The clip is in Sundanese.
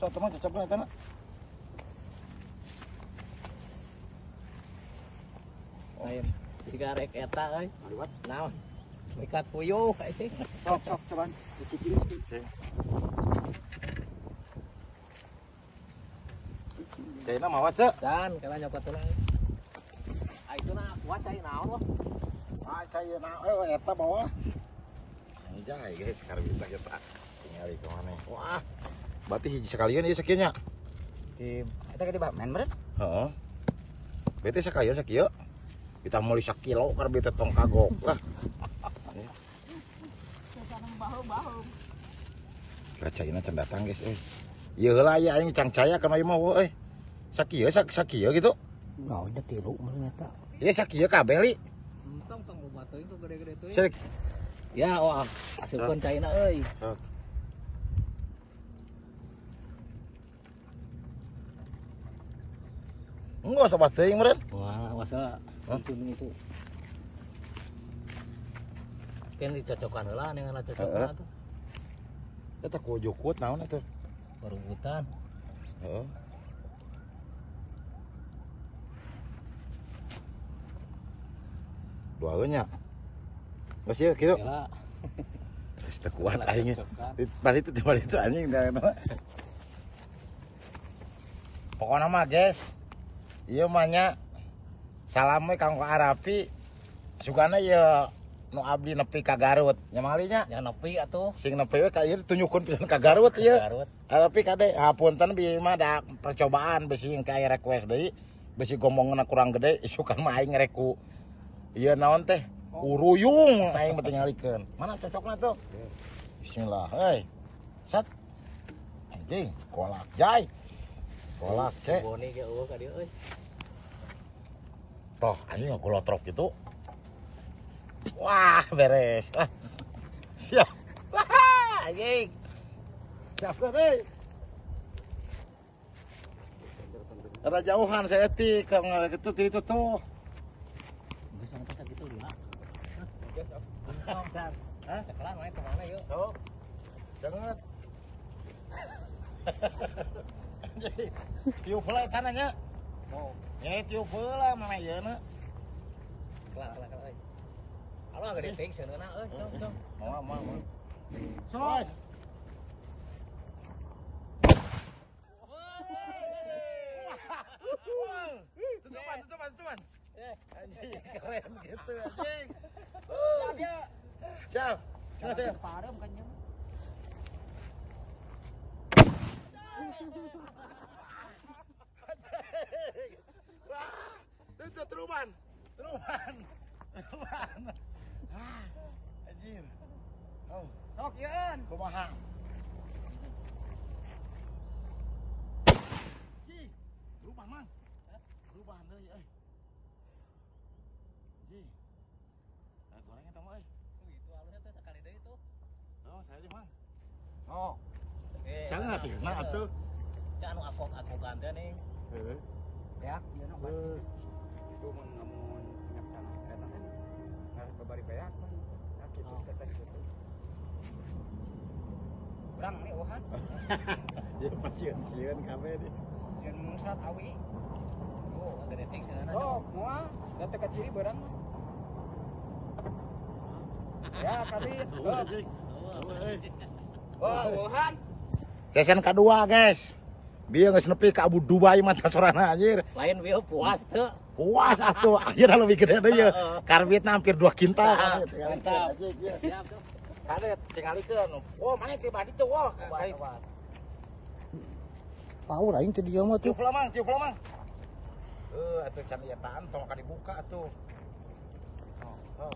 Sok teman cecepkeun eta na. Lain siga rek eta euy. Naon? Mikat puyuh euy. Sok sok cobaan dicicing. Caina mawa teu? Dan kana nyokot heula. Ah itu na kuat cai naon loh. Ah cai naon eta bawa. Anjay guys, karbita kita tinggal di mana. Wah. Berarti hiji sekalian ieu sakieu nya. Di eta gede main meureun? Heeh. Berarti sakalian sakieu. Kita meuli sakilo karbita tong kagok lah. Caina can datang guys euy. Ieu heula aya aing cang caya kana ieu mah euy. Sakieu sakieu gitu. Nah, udah tilu meureun eta. Ieu sakieu kabeh li. Entong tong loba teuing tuh gede-gede teuing. Ya, wah, asupkeun caina euy. Enggak sobat teuing meureun. Wah, wasa itu. Kan dicocokan heula dengan cocokan atuh. Eta ku jukut naon atuh? Perebutan. Heeh. Dua nya. Geus ieu kitu. Geus teu kuat aing. Bari itu anjing teh. Pokona mah guys, ieu mah nya salam we kanggo Arapi. Sugana ieu nu abdi nepi ka Garut. Nya mali nya? Nya nepi atuh. Sing nepi we ka ieu tunjukkeun pisan ka Garut ieu. Arapi kade hapunten bieu mah da percobaan bisi ka aya request deui. Bisi gombongna kurang gede isukan mah aing reku. Ieu naon teh? Uruyung aing mah tingalikeun. Mana cocokna tuh? Bismillah heuy. Set. Anjing, kolak jai. Kolak cek. Boni ge eueuh ka dieu euy. Toh anjing ngagolotrok gitu. Wah, beres. Ah. Siap. Wah, anjing. Siap deui. Ada jauhan saya etik kalau gitu itu tuh. Geus sampai sakitu dulu. Hah? Cekelan wae kemana yuk? Sok. Jangan. Tiup heula eta nya. Oh, nya tiup heula mah ieu na. Kelar kelar euy. Alo gede teuing seuneuna euy, tong tong. Moal moal moal. Sok. Tutupan tutupan tutupan. Anjing keren gitu anjing. Siap. Siap. Siap. Parem kan nya. Wah, itu teruban. Teruban. Teruban. Ah, anjir. Oh, sok yeun. Kumaha? Ji, teruban mang. Teruban deui euy. Ji. Nah, goreng eta mah euy. Itu alusnya tuh sekali deui tuh. Oh, saya aja mang. Oh. Sangat ya, nah atuh. Cak anu akok-akokan teh nih. Heeh. Beak ieu nu. Itu mun ngamun nyapcan eta teh. Ngarep babari beak mah. Nah kitu tetes gitu. Urang nih eueuhan. Ya pasieun-sieun kabeh deh. Sieun mungsrat awi. Oh, gede ting sieunna. Oh, moal da teu kaciri beurang. Ya, kabit. Oh, eueuhan. Sesen kedua, guys. Bieu geus nepi ka Abu Dubai mah sorana anjir. Lain bieu puas teu. Puas atuh, akhirnya lebih gede deui ye. Karbitna hampir 2 kintal. Mantap. Kadet tingalikeun. Oh, mana teh badi teh wah. Power aing teh dieu mah tuh. Tiup heula mang, tiup heula mang. Atuh can ieu taan tong ka dibuka atuh. Oh.